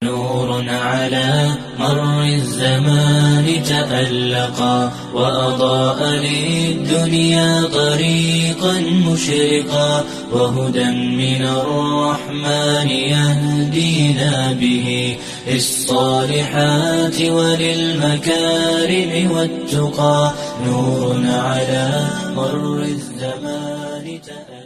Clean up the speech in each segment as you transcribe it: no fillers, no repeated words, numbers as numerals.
نور على مر الزمان تألقا وأضاء للدنيا طريقا مشرقا وهدى من الرحمن يهدينا به للصالحات وللمكارم والتقى نور على مر الزمان تألقا.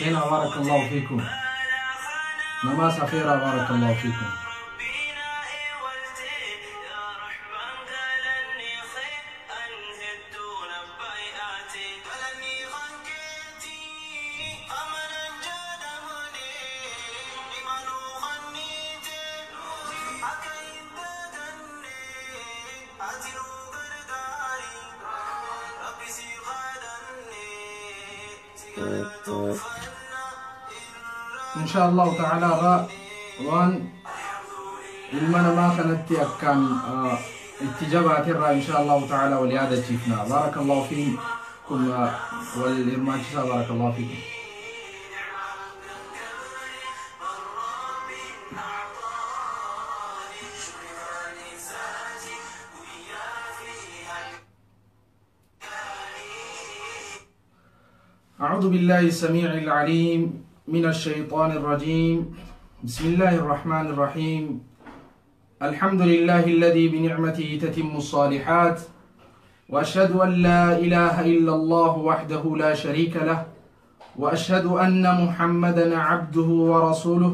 هنا بارك الله فيكم. نما سفيرة بارك الله فيكم. إن شاء الله تعالى waan ilma namaa kanatti akkaan itti jabaatirraa insha Allahu ta'ala wal yaadachiifna. Baarakallahu fiikum wal hirmaachisaa. Baarakallahu fiikum. أعوذ بالله السميع العليم من الشيطان الرجيم. بسم الله الرحمن الرحيم. الحمد لله الذي بنعمته تتم الصالحات، وأشهد أن لا إله إلا الله وحده لا شريك له، وأشهد أن محمدا عبده ورسوله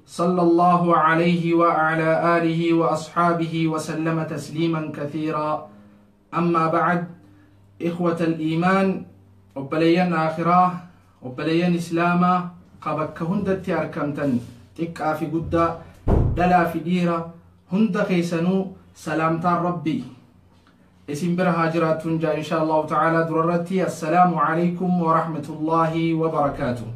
صلى الله عليه وعلى آله وأصحابه وسلم تسليما كثيرا. أما بعد، إخوة الإيمان، وبليان آخرة وبليان إسلاما قبك هندتي أركمتن تكا في قدة دلا في ديرة هند كيسنو سلامتا ربي اسم برها تنجا إن شاء الله تعالى دررتي. السلام عليكم ورحمة الله وبركاته.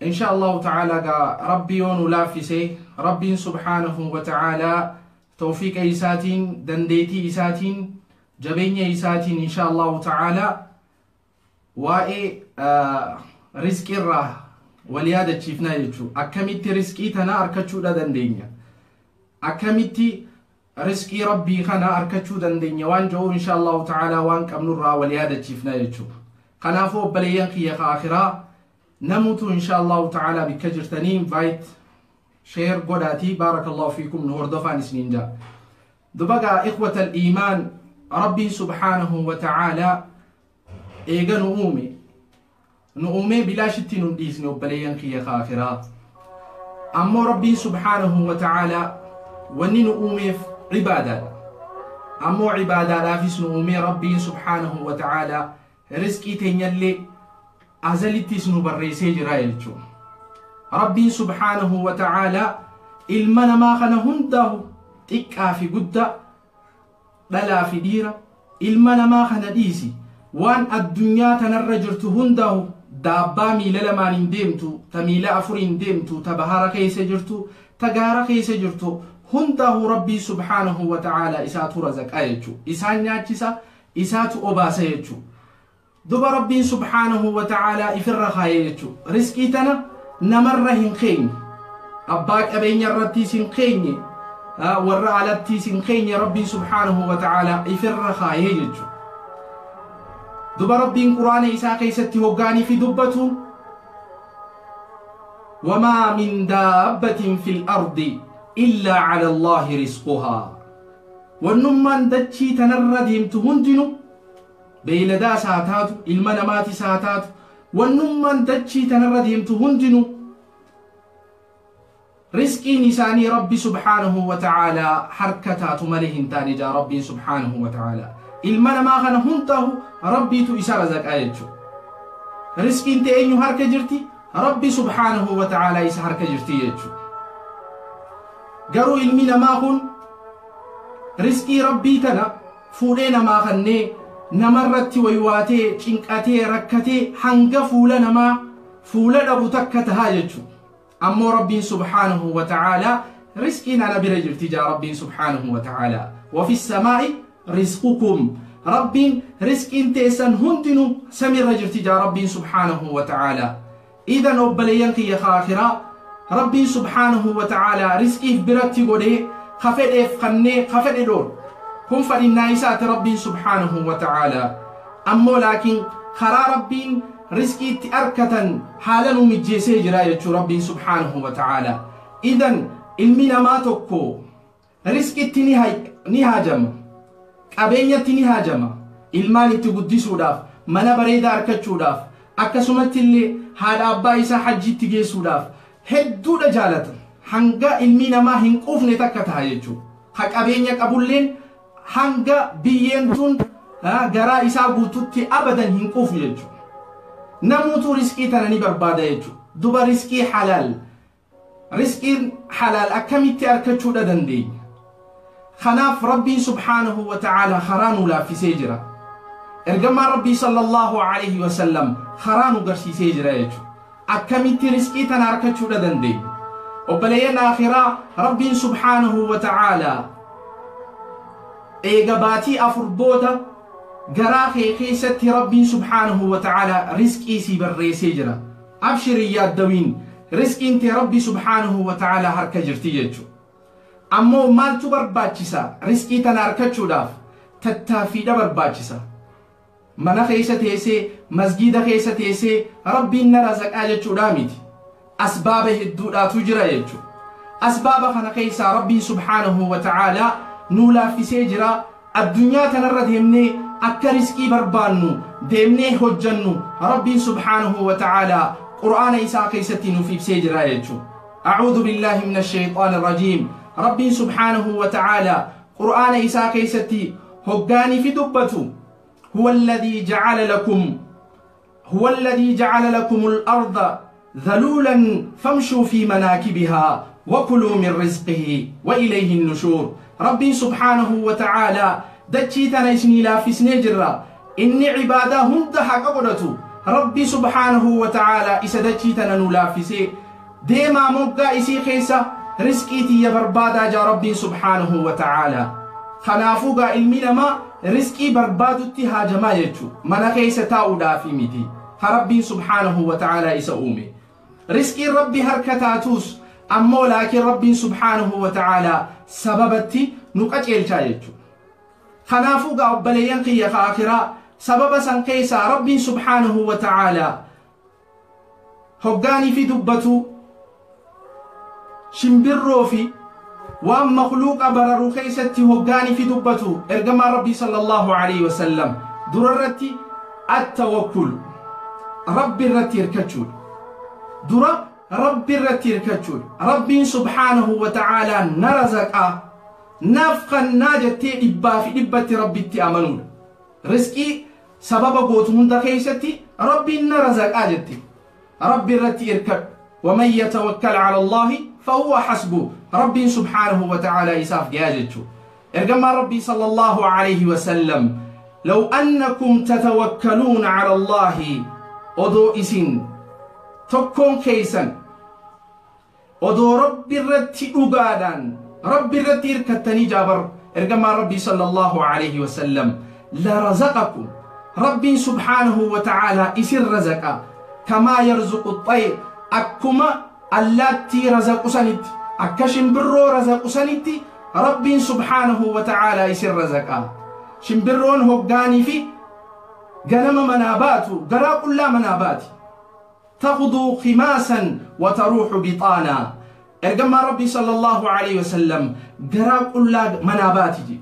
إن شاء الله تعالى ربي ونلافسي ربي سبحانه وتعالى توفيق إيساتين دنديتي إيساتين جبين إيساتين إن شاء الله تعالى waa'ee riskii irraa wal yaadachiifnaa jechuudha. Akkamitti riskii tana argachuudha dandeenya? Akkamitti riskii rabbii kana argachuu dandeenya waan jiru insha Allahu ta'ala waan qabnurraa wal yaadachiifnaa jechuudha. Kanaafuu obboleeyyan kiyya akhiraa namutu insha Allahu ta'ala bikka jirtanii invite share godhaatii baarakallahu fiikum nu hordofaan isiniin jaa. Dubagaa ikhwata al-iimaan rabbiin subhaanahu wa ta'ala eega nu uume bilaashitti nun dhiisne obboleeyyan kiyya akhiraa. Ammoo rabbiin subhaanahu wa ta'ala wanni nu uumeef cibaadaadha. Ammoo cibaadaadhaafis nu uumee rabbiin subhaanahu wa ta'ala riskii teenyallee azalittis nu barreessee jira jechuudha. Rabbiin subhaanahu wa ta'ala ilma namaa kana hundaahu xiqqaa fi guddaa dhalaa fi dhiira ilma namaa kana dhiisi waan addunyaa tanarra jirtu hundaahu daabbaa miila lamaan hin deemtu, ta miila afur hin deemtu, ta bahara keessa jirtu, ta gaara keessa jirtu hundaahu rabbii subhaanahu wa ta'ala isaatu razaqaa jechuudha. Isaan nyaachisa, isaatu obaasa jechuudha. Duba rabbiin subhaanahu wa ta'ala ifirra kaayee jechuudha. Riskii tana namarra hin keenye, abbaa qabeenya irrattis hin keenye, warra alattis hin keenye rabbiin subhaanahu wa ta'ala ifirra kaayee jechuudha. Duba Rabbiin Quraana isaa keessatti hoggaanii fi dubbatu wamaa min daabbatin fil ardi illaa cala Allaahi risquhaa. Wannummaan dachii tanarra deemtu hundinu beeyladaas haa taatu, ilma namaatis haa taatu, wannummaan dachii tanarra deemtu hundinu risqiin isaanii Rabbi subhaanahu wa ta'aalaa harka taatu malee hin taane jaa Rabbiin subhaanahu wa ta'aalaa. Ilma namaa kana hundahu Rabbiitu isa razaqaa jechuudha. Risqiin ta'e eenyu harka jirti? Rabbi subhaanahu wa ta'aalaa isa harka jirti jechuudha. Garuu ilmi namaa kun risqii Rabbii tana fuudhee namaa kannee namarratti waywaatee cinqatee rakkatee hanga fuula namaa fuula dhabu takka tahaa jechuudha. Ammoo Rabbiin subhaanahu wa ta'aalaa risqiin ana bira jirti jaa Rabbiin subhaanahu wa ta'aalaa. Wafi samaa'i risqukum. Rabbiin risqiin teessan hundinuu samiirra jirti jaa Rabbiin subhaanahu wa ta'aalaa. Idan obboleeyyan kiyya kaakhiraa, Rabbiin subhaanahu wa ta'aalaa risqiif biratti godhee ka fedheef kannee ka fedhe dhoor. Kun fadhinnaa isaati Rabbiin subhaanahu wa ta'aalaa. Ammoo laakiin karaa Rabbiin risqiitti arkatan haala nu mijjeessee jira jechuu Rabbiin subhaanahu wa ta'aalaa. Idan ilmi namaa tokko risqitti ni haajama. Qabeenyatti ni haajama. Ilmaan itti guddisuudhaaf, mana bareedaa argachuudhaaf, akkasumatti illee haadha abbaa isaa hajjiitti geessuudhaaf hedduudha jaalata. Hanga ilmi namaa hin quufne takka ta'a jechuudha. Ka qabeenya qabulleen hanga biyyeen tun garaa isaa guututti abadan hin quufu jechuudha. Namuutu risqii tana ni barbaada jechuudha. Duba risqii halaal. Risqiin halaal akkamitti argachuudha dandeenya? Kanaaf Rabbiin subhaanahu wa ta'aalaa karaa nu laaffisee jira. Ergamaan Rabbii sallallahu alaihi wa sallam karaa nu garsiisee jira jechuudha. Akkamitti risqii tana argachuudha dandeenya? Obboleeyyan akhiraa, Rabbiin subhaanahu wa ta'aalaa eega baatii 4 booda garaa kee keessatti Rabbiin subhaanahu wa ta'aalaa risqii sii barreessee jira. Abshirii yaaddawiin, risqiin tee Rabbi subhaanahu wa ta'aalaa harka jirti jechuudha. Ammoo maaltu barbaachisa risqii tana argachuudhaaf? Tattaaffiidha barbaachisa. Mana keessa teessee, masgiida keessa teessee Rabbiin na razaqaa jechuudhaa miti. Asbaaba hedduudhaatu jira jechuudha. Asbaaba kana keessaa Rabbiin subhaanahu wa ta'aalaa nuu laaffisee jira. Addunyaa tanarra deemnee akka risqii barbaannu deemnee hojjannu Rabbiin subhaanahu wa ta'aalaa Qur'aana isaa keessatti nuuf ibsee jira jechuudha. A'uudhu billaahi mina shayxaani rajiim. Rabbiin subhaanahu wa ta'aalaa Qur'aana isaa keessatti hoggaanii fi dubbatu huwa alladhii ja'ala lakum al-arda dhaluulan famshuu fi manaakibihaa wa kuluu min rizqihi wa ilayhi an-nushuur. Rabbiin subhaanahu wa ta'aalaa dachii tana isinii laaffisnee jirra. Inni cibaadaa hunda haqa godhatu Rabbi subhaanahu wa ta'aalaa isa dachii tana nu laaffisee deemaa moggaa isii keessa risqii tiyya barbaadaa jaa Rabbiin subhaanahu wa ta'aalaa. Kanaafuu gaa ilmi namaa risqii barbaadutti haajamaa jechuudha. Mana keessa taa'uudhaafi miti. Ha Rabbiin subhaanahu wa ta'aalaa isa uume. Risqiin Rabbi harka taatuus ammoo laakiin Rabbiin subhaanahu wa ta'aalaa sababatti nu qaceelchaa jechuudha. Kanaafuu gaa obboleeyyan kiyya ka akhiraa, sababa san keessaa Rabbiin subhaanahu wa ta'aalaa hoggaanii fi dubbatu shimbirroo fi waan makhluuqa bararu keessatti hoggaanii fi dubbatu ergamaan Rabbii sallallahu alaihi wasallam durarratti at-tawakkul, Rabbi irratti hirkachuudha. Dura Rabbi irratti hirkachuudha. Rabbiin subhaanahu wa ta'aalaa na razaqaa naaf kannaa jettee dhibbaa fi dhibbatti Rabbitti amanuudha. Risqii sababa gootu hunda keessatti Rabbiin na razaqaa jette. Rabbi irratti hirkadhu. ومن يتوكل على الله فهو حسبه. ربي سبحانه وتعالى إساف جاجته. إرجما ربي صلى الله عليه وسلم لو أنكم تتوكلون على الله أدو إسن تكون كيسا أدو ربي الرتي أقادا ربي الرتي إركتني جابر. إرجما ربي صلى الله عليه وسلم لرزقكم. ربي سبحانه وتعالى إسر رزقا كما يرزق الطير. أكما اللاتي رزق سنت أكا شمبرو رزق سنت ربي سبحانه وتعالى يسر رزقا. شمبرون هقاني في Ganama manaa baatu garaa qullaa manaa baati. Taqduu khimaasan wa taruuxu bixaanaa. Ergamaan Rabbii sallallahu alaihi wasallam garaa qullaa manaa baati je.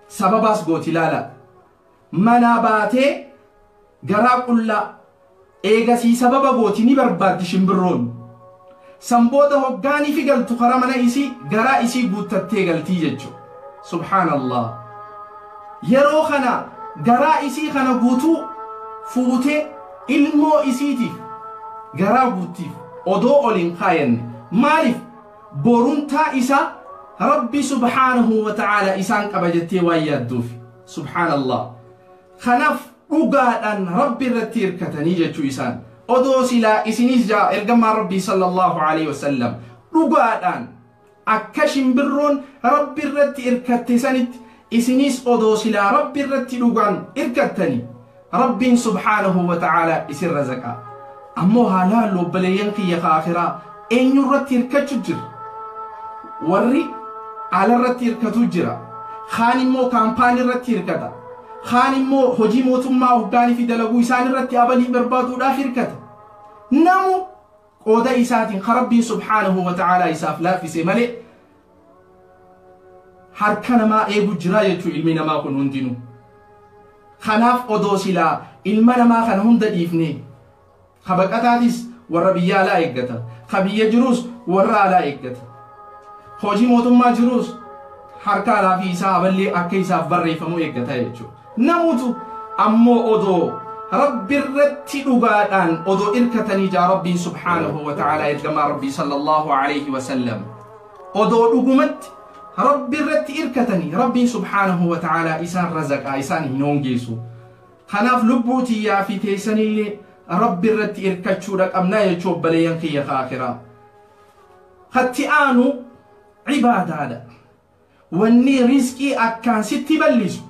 Sababaas gooti laala. Manaa baatee garaa qullaa eegasii sababa gooti ni barbaaddi shimbirroon. San booda hoggaanii fi galtu karaa mana isii garaa isii guuttattee galtii jechuudha. Subhaanallah. Yeroo kana garaa isii kana guutuu fuutee ilmoo isiitiif garaa guuttiif odoo ol hin kaayanne. Maaliif boruntaa isaa Rabbi subhaanahu wa ta'aala isaan qaba jettee waan yaadduuf. Subhaanallah. Kanaaf dhugaadhaan Rabbi irratti hirkatanii jechuu isaan. Odoo silaa isinis jaa ergamaan Rabbii sallallahu alaihi wasallam dhugaadhaan akka shimbirroon Rabbi irratti hirkatte sanitti isinis odoo silaa Rabbi irratti dhugaan hirkattanii Rabbiin subhaanahu wa ta'aala isin razaqa. Ammoo haa laallu obboleeyyan kiyya kaakhiraa eenyu irratti hirkachu jira. Warri ala irratti hirkatu jira. Kaan immoo kaampaanii irratti hirkata. Kaan immoo hojii mootummaa hoggaanii fi dalaguu isaan irratti abalii barbaaduudhaaf hirkata. Namu qooda isaatiin ka Rabbiin subhaanahu wa ta'aalaa isaaf laaffise malee harka namaa eegu jira jechuu ilmi namaa kun hundinuu. Kanaaf odoo silaa ilma namaa kana hunda dhiifne ka baqataatis warra biyya alaa eeggata. Ka biyya jiruus warra alaa eeggata. Hojii mootummaa jiruus harka alaa fi isaa aballee akka isaaf barreeffamu eeggata jechuudha. Namutu ammoo odoo Rabbi irratti dhugaadhaan odoo hirkatanii jaa Rabbiin subhaanahu wa ta'aalaa ergamaa Rabbii sallallahu alaihi wa sallam. Odoo dhugumatti Rabbi irratti hirkatanii Rabbiin subhaanahu wa ta'aalaa isaan razaqaa isaan hin hongeessu. Kanaaf lubbuu tiyyaa fi teessanillee Rabbi irratti hirkachuudha qabnaa jechuu obboleeyyan kiyya kaakhiraa. Katti aanu cibaadaadha. Wanni rizqii akkaan sitti bal'isu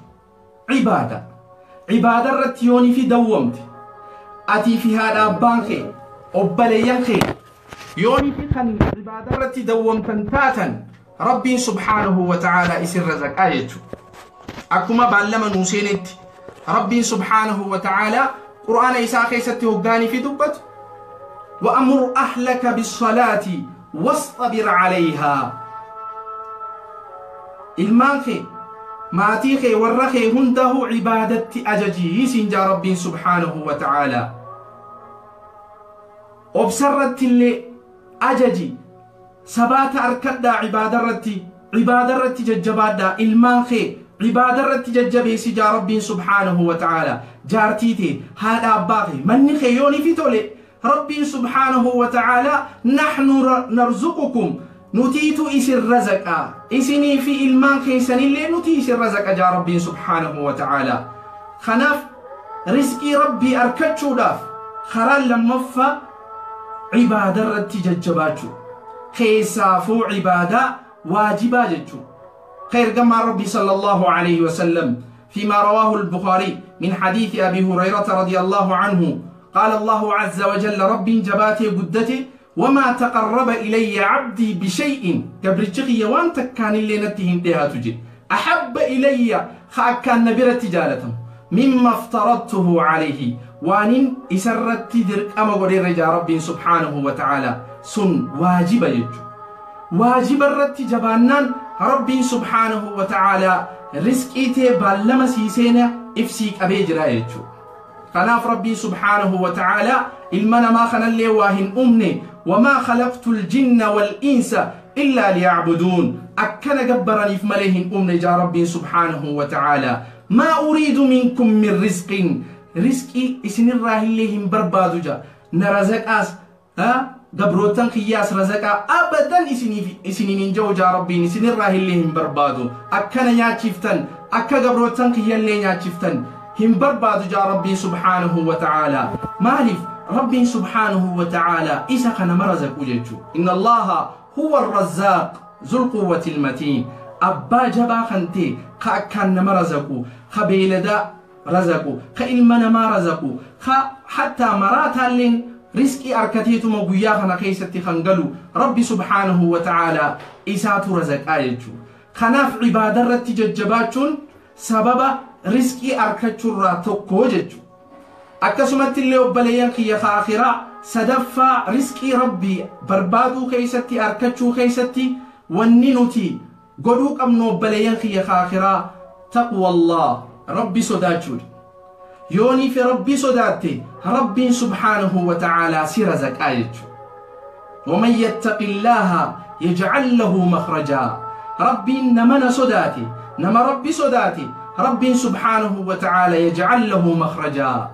cibaada. Cibaada irratti yoonii fi dawwamte atii fi haadha abbaan kee obboleeyyan kee yoonii fi kan cibaada irratti dawwamtan taatan Rabbiin subhaanahu wa ta'aalaa isin razaqaa jechuudha. Akkuma baallama nuu seenetti Rabbiin subhaanahu wa ta'aalaa Qur'aana isaa keessatti hoggaanii fi dubbatu wa'amur ahlaka bis-salaati wasxabir calayhaa. Ilmaan kee maatii kee warra kee hundahu cibaadatti ajajii siin jaa Rabbiin subhaanahu wa ta'aalaa. Obsarratti illee ajaji sabaata harkadhaa cibaadarratti jajjabaadhaa ilmaan kee cibaadarratti jajjabeessi jaa Rabbiin subhaanahu wa ta'aalaa. Jaartii tee haadha abbaa kee manni kee yoonii fi tole Rabbiin subhaanahu wa ta'aalaa naxnu narzuqukum nutiitu isin razaqa isinii fi ilmaan keessanillee nuti isin razaqa jaa Rabbiin subhaanahu wa ta'aalaa. Kanaaf rizqii Rabbii argachuudhaaf karaan lammaffaa cibaadarratti jajjabaachuu. Keessaafuu cibaadaa waajibaa jechuu. Ka ergamaan Rabbii sallallahu alaihi wasallam فيما رواه البخاري من حديث أبي هريرة رضي الله عنه قال الله عز وجل رب جباتي قدتي وما تقرب إلي عبدي بشيء قبرتشخي وانت كان اللي نتهن ديها تجي أحب إلي خاكان نبرة تجالتهم مما افترضته عليه وان إسرت درك أما قولي رجا ربي سبحانه وتعالى سن واجب يجو واجب الرت جبانان ربي سبحانه وتعالى رزقيتي بالما سيسينا إفسيك أبي جرا يجو. خلاف ربي سبحانه وتعالى المنا ما خنا اللي واهن أمني وما خلقت الجن والإنس إلا ليعبدون أكن جبرني في مليهن أمني جا ربي سبحانه وتعالى ما أريد منكم من رزق رزقي إسن الراهن لهم بربادو جا نرزق أس ها قبروتن خياس رزقا أبدا إسنين جو جا ربي إسن الراهن لهم بربادو أكن يا أكا قبروتن خيا اللي يا هم بربادو جا ربي سبحانه وتعالى. مالف ربي سبحانه وتعالى إسا خنا مرزق وجهته إن الله هو الرزاق ذو القوة المتين أبا جبا خنتي خا كان مرزقو خبيلدا رزقو خإلمنا ما رزقو حتى مراتا لين رزقي أركتيتو مقويا خنا كيستي خنقلو ربي سبحانه وتعالى إساتو رزق آيجو. خناف عبادة رتججباتون سبب Riskii arkachuurraa tokko jechuudha. Akkasumatti illee obboleeyyan kiyya akhiraa, sadaffaa riskii Rabbii barbaaduu keessatti, arkachuu keessatti wanni nuti godhuu qabnu, obboleeyyan kiyya akhiraa, taqwallah, Rabbi sodaachuudha. Yoonii fi Rabbi sodaatte, Rabbiin subhaanahu wa ta'aalaa si razaqaa jechuudha. ومن يتق الله يجعل له مخرجا. ربي نمنا صداتي، نما ربي صداتي، ربي سبحانه وتعالى يجعل له مخرجا.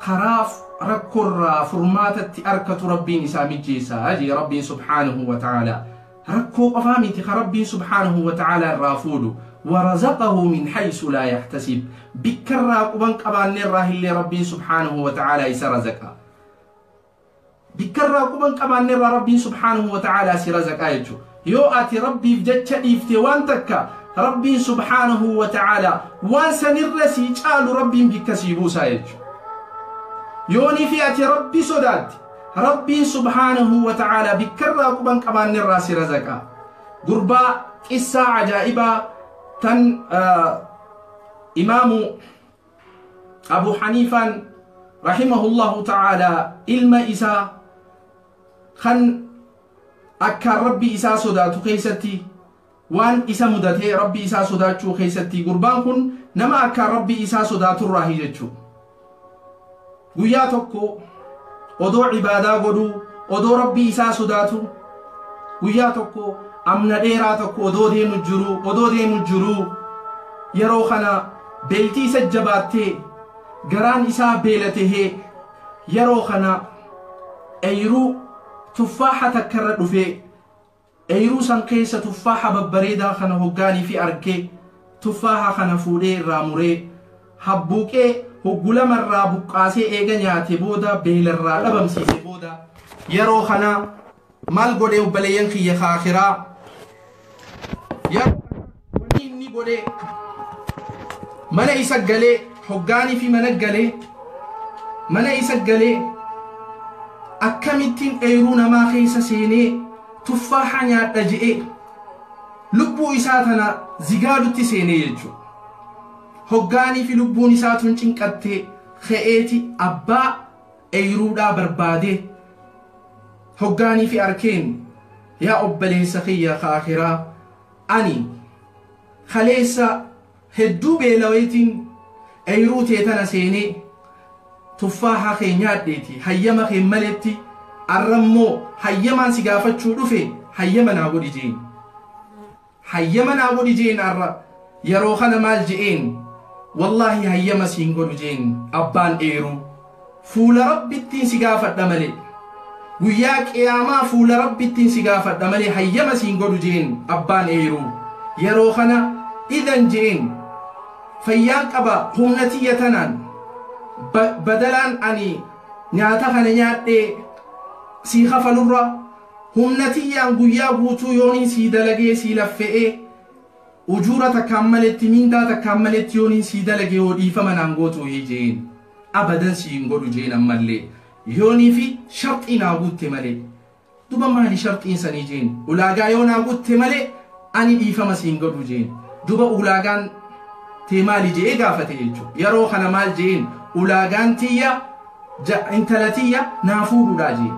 خراف ركر فرماتت أركة ربي نسامي جيسا أجي ربي سبحانه وتعالى ركو قفامي ربي سبحانه وتعالى الرافود. ورزقه من حيث لا يحتسب. بكرا قبان قبان الراه اللي ربي سبحانه وتعالى يسرزقها. بكرا قبان قبان ربي سبحانه وتعالى سرزقها يجو. يو آتي ربي في جتش إفتي وانتك ربي سبحانه وتعالى وانسن الرسي جعل ربي بكسيبوسا يجو. يوني في أتي ربي صدات ربي سبحانه وتعالى بكرا قبان قبان الراس رزقا. قربا قصة عجائبة تن إمام أبو حنيفة رحمه الله تعالى إلما إسا خن أكا ربي إسا صداتو خيستي وان إسا مدته ربي إسا صداتو خيستي. قربان كن نما أكا ربي إسا صداتو الراهي جتشو. guyyaa tokko odoo ibaadaa godhuu, odoo Rabbii isaa sodaatu, guyyaa tokko amna dheeraa tokko odoo deemu jiru, yeroo kana beeltii isa jabaattee garaan isaa beelatehee, yeroo kana eeyruu tuffaaxa takkarra dhufee, eeyruu san keessa tuffaaxa babbareedaa kana hoggaanii fi argee, tuffaaxa kana fuudhee irraa muree habbuuqee hoggulamarraa buqqaasee eega nyaate booda, beelarraa dhabamsiise booda, yeroo kana maal godhee, obboleeyyan kiyya kaakiraa? Yeroo wanni inni godhee, mana isa galee, hoggaanii fi mana galee, mana isa galee, akkamittiin eeruu namaa keessa seenee tuffaaxa nyaadha je'ee lubbuu isaa tana zigaadutti seenee jechuudha. Hoggaanii fi lubbuun isaa tun cinqattee ka'eeti abbaa eeruudhaa barbaadee, hoggaanii fi arkeen, "Yaa obboleessa kiyya kaakiraa, ani kaleessa hedduu beelaweetiin eeruu tee tana seenee tuffaaha kee nyaadheeti, hayyama kee maletti arrammoo hayyamaan si gaafachuu dhufe, hayyama naa godhi" jeen. "Hayyama naa godhi" jeen. Arra yeroo kana maal je'een? "Wallaahi hayyama siin godhu" jeen abbaan eeruu. "Fuula Rabbittiin si gaafadha malee, guyyaa qiyaamaa fuula Rabbittiin si gaafadha malee hayyama siin godhu" jeen abbaan eeruu. Yeroo kana "Idan" jeen, "fayyaan qaba, humna tiyya tanaan badalaan ani nyaata kana nyaadhee sii kafalurra humna tiyyaan guyyaa guutuu yooniin sii dalagee sii laffe'ee ujuura takkaan maletti, mindaa takkaan maletti yooniin sii dalagee yoo dhiifama naan gootu" jeen. "Abadan sii hin godhu" jeen ammallee, "yoonii fi sharxii naa guutte malee." "Duba maali sharxiin sanii?" jeen. "Ulaagaa yoo naa guutte malee ani dhiifama sii hin godhu" jeen. "Duba ulaagaan tee maali?" je'ee gaafate jechuudha. Yeroo kana maal jeen? "Ulaagaan tiyya intala tiyya naa fuudhuudha" jeen.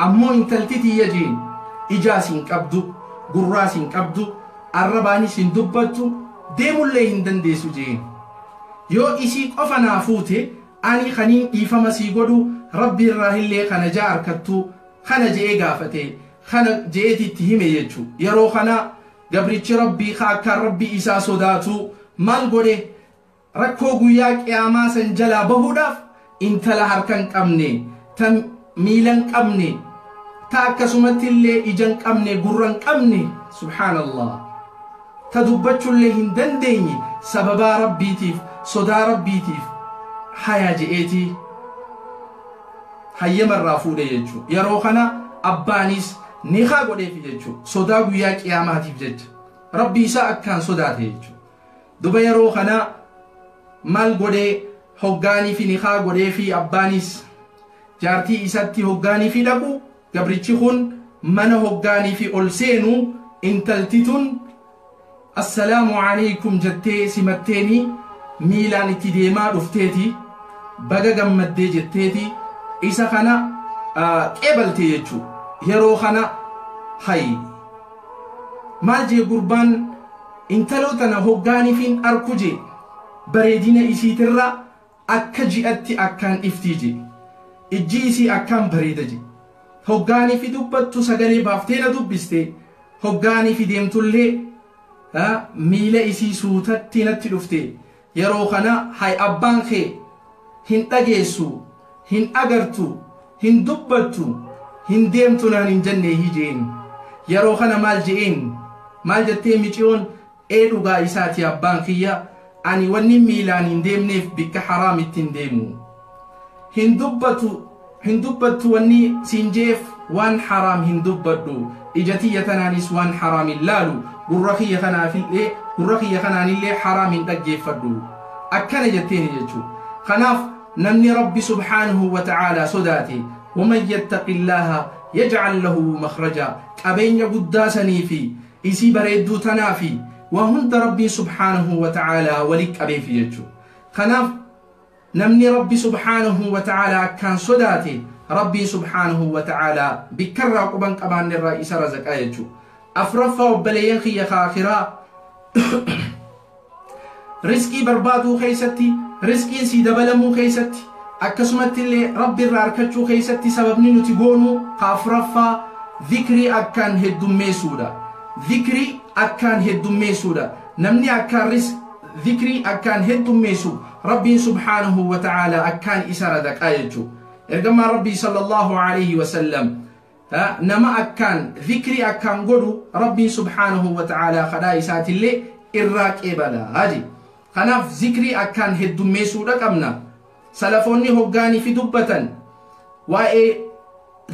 "Ammoo intalti tiyya" jeen, "ijaas hin qabdu, gurraas hin qabdu, arrabaanis hin dubbattu, deemullee hin dandeessu" jeen. "Yoo isii qofa naa fuute ani kaniin dhiifama sii godhu, Rabbi irraa illee kana jaa harkattu kana" je'ee gaafate. Kana je'eeti itti hime jechuu. Yeroo kana gabrichi Rabbii ka akkaan Rabbii isaa sodaatu maal godhe? Rakkoo guyyaa qiyaamaa san jalaa bahuudhaaf intala harka hin qabne, ta miila hin qabne, ta akkasumatti illee ija hin qabne, gurra hin qabne, subhaanallah, ta dubbachuullee hin dandeenye, sababaa Rabbiitiif, sodaa Rabbiitiif hayaa je'eeti hayyamarraa fuudhe jechuu. Yeroo kana abbaanis nikaa godheefi jechuu, sodaa guyyaa qiyaamaatiif jecha Rabbi isaa akkaan sodaate jechuu. Duba yeroo kana maal godhee? Hoggaanii fi nikaa godhee fi abbaanis jaartii isatti hoggaanii fi dhaqu, gabrichi kun mana hoggaanii fi ol seenu, intalti tun Assalaamu alaykum jettee simatteeni miilaan itti deemaa dhufteeti baga gammaddee jetteeti isa kana qeebaltee jechuu. Yeroo kana hay maal jee gurbaan intaloo tana hoggaaniifin arku jee bareedina isiitirra akka ji'atti akkaan iftii jee ijji isii akkaan bareeda jee hoggaaniifi dubbattu sagalee baaftee na dubbiste hoggaaniifi deemtullee miila isii suutatti natti dhufte. Yeroo kana hay abbaan kee hin dhageessu, hin agartu, hin dubbattu, hin deemtu naan hin jenne hijeen. Yeroo kana maal je'een? Maal jettee miciyoon? Ee dhugaa isaati abbaan kiyya, ani wanni miilaan hin deemneef bikka haraam ittiin deemu. Hin dubbatu, hin dubbattu wanni siin jeef waan haraam hin dubbadhu. Ija tiyya tanaanis waan haraam hin laalu. Gurra kiyya kanaafillee gurra kiyya kanaanillee haraam hin dhaggeeffadhu. Akkana jetteeni jechuudha. Kanaaf namni Rabbi subhaanahu wa ta'aalaa sodaate waman yattaqillaaha yaj'al lahu makhraja qabeenya guddaa sanii fi isii bareedduu tanaa fi waa hunda Rabbiin subhaanahu wa ta'aalaa wali qabeefi jechuudha. Kanaaf namni Rabbi subhaanahu wa ta'aalaa akkaan sodaate Rabbiin subhaanahu wa ta'aalaa bikkarraa quban qabaannerraa isa razaqaa jechuudha. Afraffaa obboleeyyan kiyya kaakiraa riskii barbaaduu keessatti, riskiin sii dabalamuu keessatti, akkasumatti illee Rabbi irraa harkachuu keessatti sababni nuti goonu afraffaa dhikrii akkaan heddummeessuudha. Dhikrii akkaan heddummeessuudha. Namni akkaan dhikrii akkaan heddummeessu Rabbiin subhaanahu wa ta'aalaa akkaan isa razaqaa jechuudha. Ergamaan Rabbii sallallahu alayhi wa sallam nama akkaan dhikrii akkaan godhu Rabbiin subhaanahu wa ta'aalaa kadhaa isaatillee irraa qeebala je. Kanaaf zikrii akkaan heddummeessuudha qabna. Salafoonni hoggaanii fi dubbatan waa'ee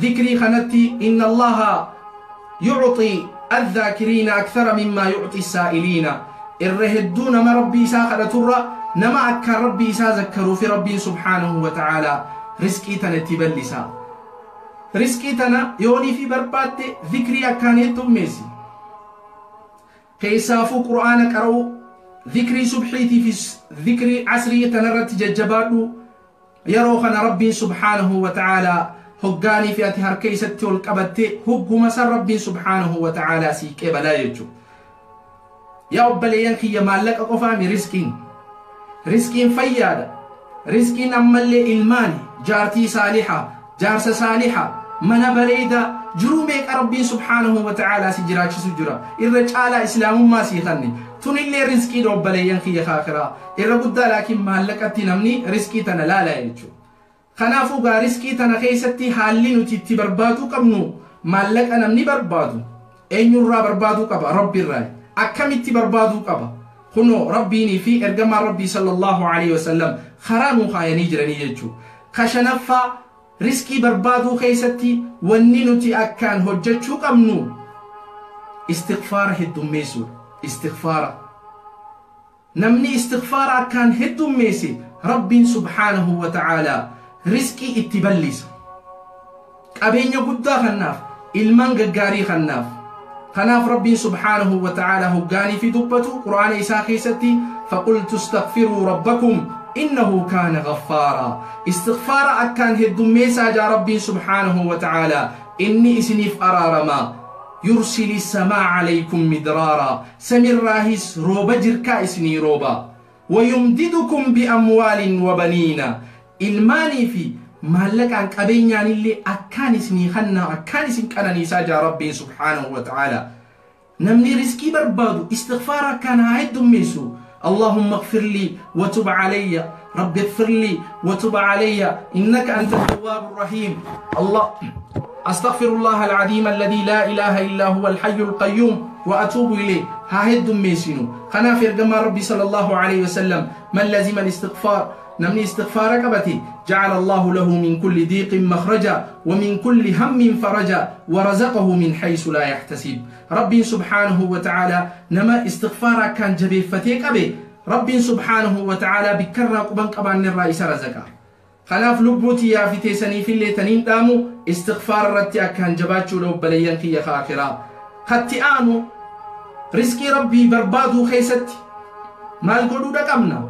dhikrii kanatti inna Allaha yucxii adhaakiriina akthara mimmaa yucxi saa'iliina. Irra hedduu nama Rabbii isaa kadhaturra nama akkaan Rabbii isaa zakkaruu fi Rabbiin subhaanahu wa ta'aalaa riskii tana itti bal'isa. Riskii tana yoonii fi barbaadde dhikrii akkaan heddummeessi. Keessaafuu Qur'aana qara'uu, dhikrii subxiitii fi dhikrii asrii tanarratti jajjabaadhu. Yeroo kana Rabbiin subhaanahu wa ta'aalaa hoggaanii fi ati harka isatti ol qabatte hogguma san Rabbiin subhaanahu wa ta'aalaa sii qeebalaa jechuudha. Yaa obboleeyyan kiyya maallaqa qofaami riskiin. Riskiin fayyaadha. Riskiin ammallee ilmaani, jaartii saaliha, jaarsa saaliha, mana bareedaa, jiruu meeqa Rabbiin subhaanahu wa ta'aalaa si jiraachisu jira. Irra caalaa islaamummaa sii kanne. Tunillee riskiidha obboleeyyan kiyya kaakiraa. Irra guddaa laakiin maallaqatti namni riskii tana laalaa jechuudha. Kanaafuu gaa riskii tana keessatti haalli nuti itti barbaaduu qabnu maallaqa namni barbaadu eenyurraa barbaaduu qaba? Rabbiirraa. Akkamitti barbaaduu qaba? Kunoo Rabbiinii fi ergamaan Rabbii sallallahu alayhi wasallam karaa nuu kaayanii jiranii jechuudha. Ka shanaffaa riskii barbaaduu keessatti wanni nuti akkaan hojjechuu qabnu istighfaara heddummeessuudha. Istighfaara. Namni istighfaara akkaan heddummeesse Rabbiin subhaanahu wa ta'aalaa riskii itti bal'isa. Qabeenya guddaa kannaaf, ilmaan gaggaarii kannaaf. Kanaaf Rabbiin subhaanahu wa ta'aalaa hoggaanii fi dubbatu Qur'aana isaa keessatti faqultu istaghfiruu rabbakum innahu kaana ghaffaaraa. Istighfaara akkaan heddummeessaa jaa Rabbiin subhaanahu wa ta'aalaa inni isiniif araaramaa. Yursili samaa alaykum midraaraa. Samirraahis rooba jirkaa isinii rooba. Wayumdidukum biamwaalin wa baniina. Ilmaanii fi maallaqaan qabeenyaanillee akkaan isinii kannaa akkaan isin qananiisaa jaa Rabbiin subhaanahu wa ta'aalaa. Namni riskii barbaadu istighfaara akkaan haa heddummeessu. Allahumma ighfir lii wa tub alayya. Rabbi ighfir lii wa tub alayya. Innaka anta tawwaabu rahiim. Allah أستغفر الله العظيم الذي لا إله إلا هو الحي القيوم وأتوب إليه. ها هدم ميسينو. خنا في رقم ربي صلى الله عليه وسلم من لزم الاستغفار نمني استغفار كبتي جعل الله له من كل ضيق مخرجا ومن كل هم فرجا ورزقه من حيث لا يحتسب. ربي سبحانه وتعالى نما استغفار كان جبي فتيك أبي ربي سبحانه وتعالى بكرة قبان قبان الرئيس رزقه. خلاف لبوتي يا في تيسني في اللي تنين دامو استغفار رتي أكان جباتشو لو بليان كي خاكرا خطي آنو Riskii Rabbii barbaaduu keessatti maal godhuudha qabna?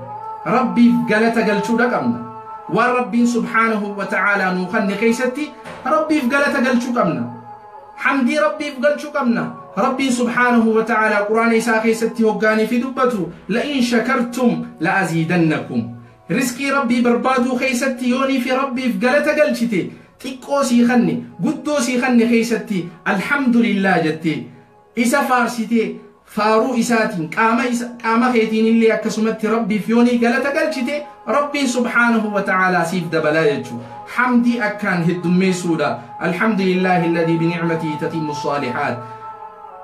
Rabbiif galata galchuudha qabna. Waan Rabbiin subhaanahu wa ta'aalaa nuu kanne keessatti Rabbiif galata galchuu qabna. Hamdii Rabbiif galchuu qabna. Rabbiin subhaanahu wa ta'aalaa Quraana isaa keessatti hoggaanii fi dubbatu, la'in shakartum la'aziidannakum. Riskii Rabbii barbaaduu keessatti yoonii fi Rabbiif galata galchite, xiqqoo sii kanne guddoo sii kanne keessatti alhamdulillah jettee isa faarsitee, faaruu isaatiin qaama keetiin illee akkasumatti Rabbiif yoonii galata galchite, Rabbiin subhaanahu wa ta'aalaa siif dabalaa jechuudha. Hamdii akkaan heddummeessuudha. Alhamdulillahi alladhii binicmatihi tatimmu saalihaat.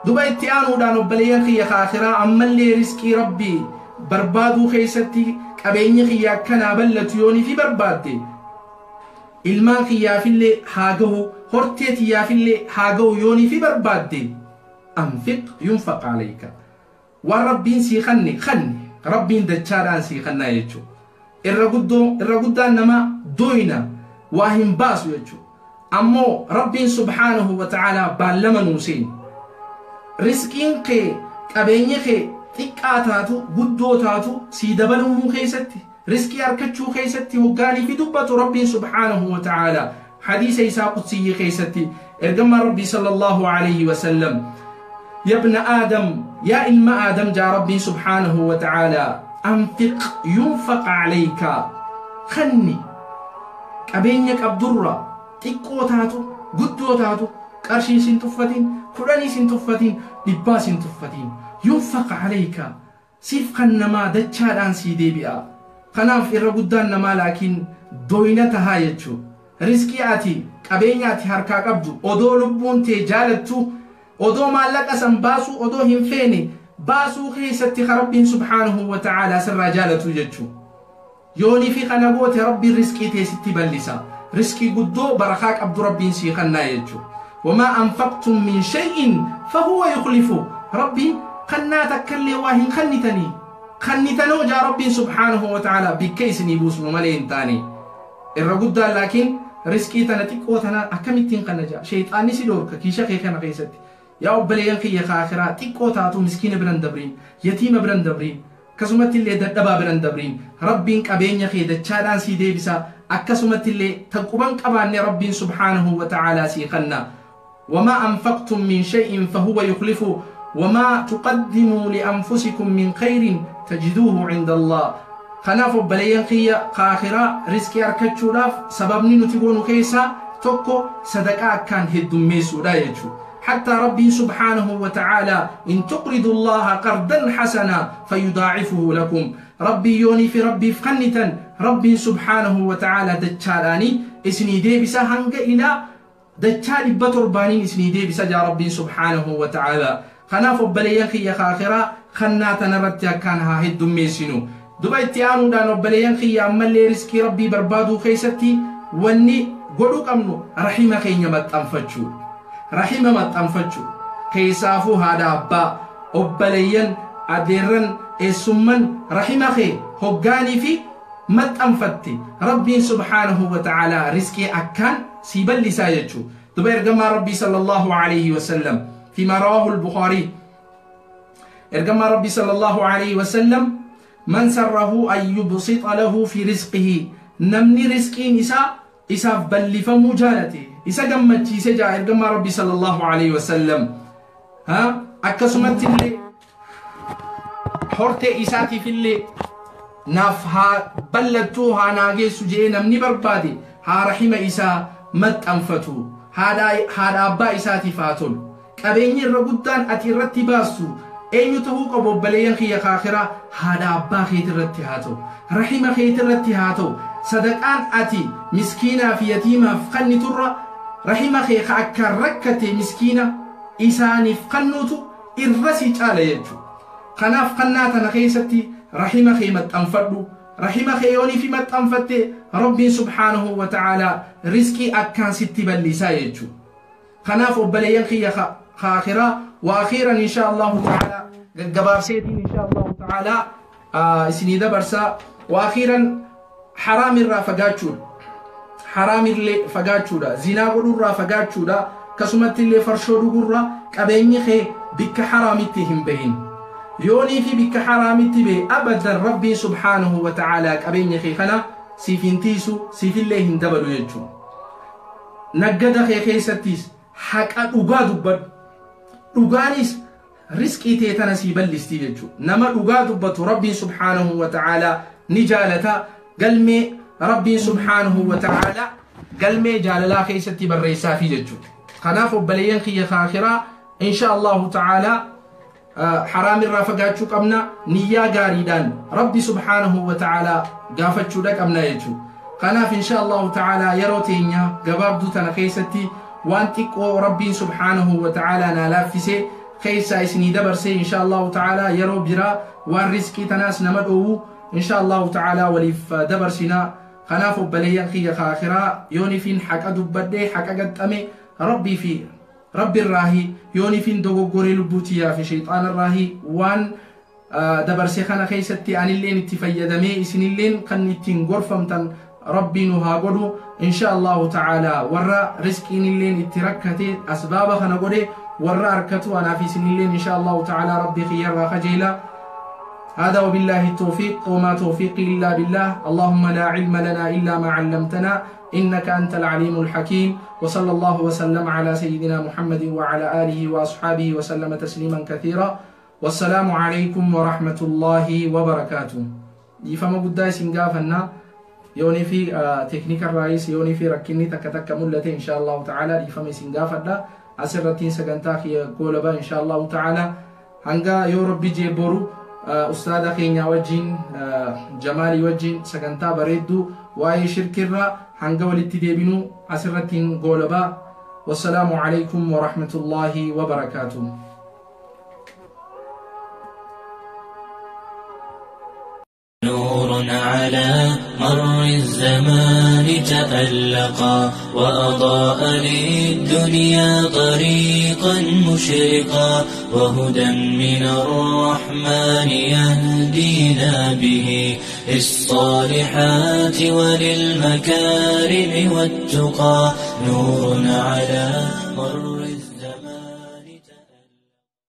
Duba itti aanuudhaan obboleeyyan kiyya kaakhiraa, ammallee riskii Rabbii barbaaduu keessatti qabeenyi kiyya akkanaa ballatu yoonii fi barbaadde, ilmaan kiyyaafillee haa gahu, hortee tiyyaafillee haa gahu yoonii fi barbaadde, anfiq yunfaq alayka. Waan Rabbiin sii kanne kanne, Rabbiin dachaadhaan sii kannaa jechuudha. Irra guddaan nama doyna, waa hin baasu jechuudha. Ammoo Rabbiin subhaanahu wa ta'aalaa baallama nuu seeni. Riskiin kee, qabeenyi kee xiqqaa taatu guddoo taatu sii dabalumuu keessatti, riskii harkachuu keessatti hoggaanii fi dubbatu, Rabbiin subhaanahu wa ta'aalaa hadiisa isaa qudsiyyi keessatti ergamaan Rabbii sallallahu alayhi wa sallam, يا ابن آدم، يا إلما آدم، جاء ربي سبحانه وتعالى، أنفق ينفق عليك. خني qabeenya qabdurra, xiqqoo taatu guddoo taatu, qarshii sin tuffatin, kudhanii sin tuffatin, dhibbaa sin tuffatin, yunfaq alayka, siif kan namaa dachaadhaan sii deebi'a. Kanaaf irra guddaan namaa laakiin doyna tahaa jechuu. Riskii ati, qabeenya ati harkaa qabdu, odoo lubbuun tee jaalattu, odoo maallaqa san baasuu odoo hin feene baasuu keessatti ka Rabbiin subhaanahu wa ta'aalaa sirraa jaalatu jechuu. Yoonii fi kana goote, Rabbiin riskii tee sitti bal'isa. Riskii guddoo barakaa qabdu Rabbiin sii kannaa jechuu. Wamaa anfaqtum min shay'in fahuwa yukhlifu. Rabbiin kannaa takkallee waa hin kannitanii, kannitanoo jaa Rabbiin subhaanahu wa ta'aalaa, bikka isinii buusnu malee hin taane. Irra guddaan laakiin riskii tana xiqqoo tana akkamittiin kana jaa sheexaanni si dhoorka kiisha kee kana keessatti. Yaa obboleeyyan kiyya kaakiraa, xiqqoo taatu miskiina biran dabriin, yatiima biran dabriin, akkasumatti illee dadhabaa biran dabriin. Rabbiin qabeenya kee dachaadhaan sii deebisa. Akkasumatti illee tan quban qabaanne Rabbiin subhaanahu wa ta'aalaa sii kanna. وما أنفقتم من شيء فهو يخلفه وما تقدموا لأنفسكم من خير تجدوه عند الله. Kanaaf obboleeyyan kiyya kaakiraa, riskii argachuudhaaf sababni nuti goonu keessaa tokko sadaqaa akkaan heddummeessuudha jechuudha. حتى ربي سبحانه وتعالى إن تقرضوا الله قرضا حسنا فيضاعفه لكم. ربي يوني في ربي فخنتا، ربي سبحانه وتعالى دجالاني اسني ديبسا هنگ إلى دجال بتربانين اسني ديبسا جا ربي سبحانه وتعالى. خناف بليان خي خاخرا خناتنا رتيا كان ها هدميسينو. دبا اتيانو دانو بليان خي أمالي رزقي ربي بربادو خيستي واني قدو قمنو رحمة خينيا متنفتشو، rahima maxxanfachuu. Keessaafuu haadha abbaa, obboleeyyan, adeerran, eessumman, rahima kee hoggaanii fi maxxanfatte, Rabbiin subhaanahu wa ta'aalaa riskii akkaan sii bal'isaa jechuu. Duba ergamaa Rabbii sallallahu alayhi wasallam, فيما رواه البخاري، ergamaa Rabbii sallallahu alayhi wasallam، من سره أن يبسط له في رزقه، namni riskiin isaa isaaf bal'ifamuu jaalate, isa gammachiise jaa ergamaa Rabbii sallallahu alayhi wasallam, ha akkasumatti illee hortee isaatiif illee naaf haa ballattuu haa naa geessu jedhee namni barbaade, haa rahima isaa maxxanfatu, haadha abbaa isaatiif haa tolu. Qabeenyi irra guddaan ati irratti baastu eenyu ta'uu qabu, obboleeyyan kiyya kaakiraa? Haadha abbaa keeti irratti haa ta'u, rahima keeti irratti haa ta'u. Sadaqaan ati miskiinaa fi yatiimaaf kanniturra rahima kee ka akkaan rakkate miskiina isaaniif kannuutu irra si caala jechuudha. Kanaaf kannaa tana keessatti rahima kee maxxanfadhu. Rahima kee yoonii fi maxxanfatte, Rabbiin subhaanahu wa ta'aalaa riskii akkaan sitti bal'isaa jechuudha. Kanaaf obboleeyyan kiyya kaakiraa, وأخيرا إن شاء الله تعالى gaggabaabseetiin إن شاء الله تعالى isinii dabarsaa، وأخيرا haraam irraa fagaachuudha. Haraam illee fagaachuudha. Zinaa godhuurraa fagaachuudha. Akkasumatti illee farshoo dhugurraa qabeenyi kee bikka haraamitti hin bahin. Yoonii fi bikka haraamitti bahe abadan Rabbiin subhaanahu wa ta'aalaa qabeenya kee kana siif hin tiisu, siifillee hin dabalu jechuudha. Naggada kee keessattis haqa dhugaa dubbadhu. Dhugaanis risqii tee tana sii bal'isti jechuudha. Nama dhugaa dubbatu Rabbiin subhaanahu wa ta'aalaa ni jaalata. Galmee Rabbiin subhaanahu wa ta'aalaa galmee jaalalaa keessatti barreessaafi jechuudha. Kanaaf obboleeyyan kiyya kaakhiraa insha Allahu ta'aalaa haraamirraa fagaachuu qabna, niyyaa gaariidhaan Rabbi subhaanahu wa ta'aalaa gaafachuudha qabna jechuudha. Kanaaf insha Allahu ta'aalaa yeroo teenya gabaabduu tana keessatti waan xiqqoo Rabbiin subhaanahu wa ta'aalaa naa laaffisee keessaa isinii dabarsee insha Allahu ta'aalaa yeroo biraa waan riskii tanaas nama dhoowwu insha Allahu ta'aalaa waliif dabarsinaa. Kanaaf obboleeyyan kiyya kaakhiraa yoonifiin haqa dubbadhee haqa gaxxame Rabbii fi Rabbi irraahi, yoonifiin dogoggoree lubbuu tiyyaa fi shayxaana irraahi waan dabarsee kana keessatti anilleen itti fayyadamee isinilleen kan ittiin gorfamtan Rabbii nu haa godhu insha Allahu ta'aalaa. Warra riskiin illeen itti rakkate asbaaba kana godhe warra harkatu anaaf isinilleen insha Allahu ta'aalaa Rabbii kiyyarraa kajeela. هذا وبالله التوفيق، وما توفيقي إلا بالله. اللهم لا علم لنا إلا ما علمتنا إنك أنت العليم الحكيم. وصلى الله وسلم على سيدنا محمد وعلى آله وأصحابه وسلم تسليما كثيرا. والسلام عليكم ورحمة الله وبركاته. يفهم قداي سنقافنا يوني في تكنيك الرئيس يوني في ركني تك تك ملتي إن شاء الله تعالى. يفهم سنقافنا أسرتين سقنتاخي قولبا إن شاء الله تعالى. هنگا يو ربي جيبورو أستاذ خينيا وجين جمالي وجين سكنتا بريدو واي شركرا هنگا ولتي ديبينو أسرتين قولبا. والسلام عليكم ورحمة الله وبركاته. نور على مر الزمان تألقا، وأضاء للدنيا طريقا مشرقا، وهدى من الرحمن يهدينا به للصالحات وللمكارم والتقى. نور على مر الزمان.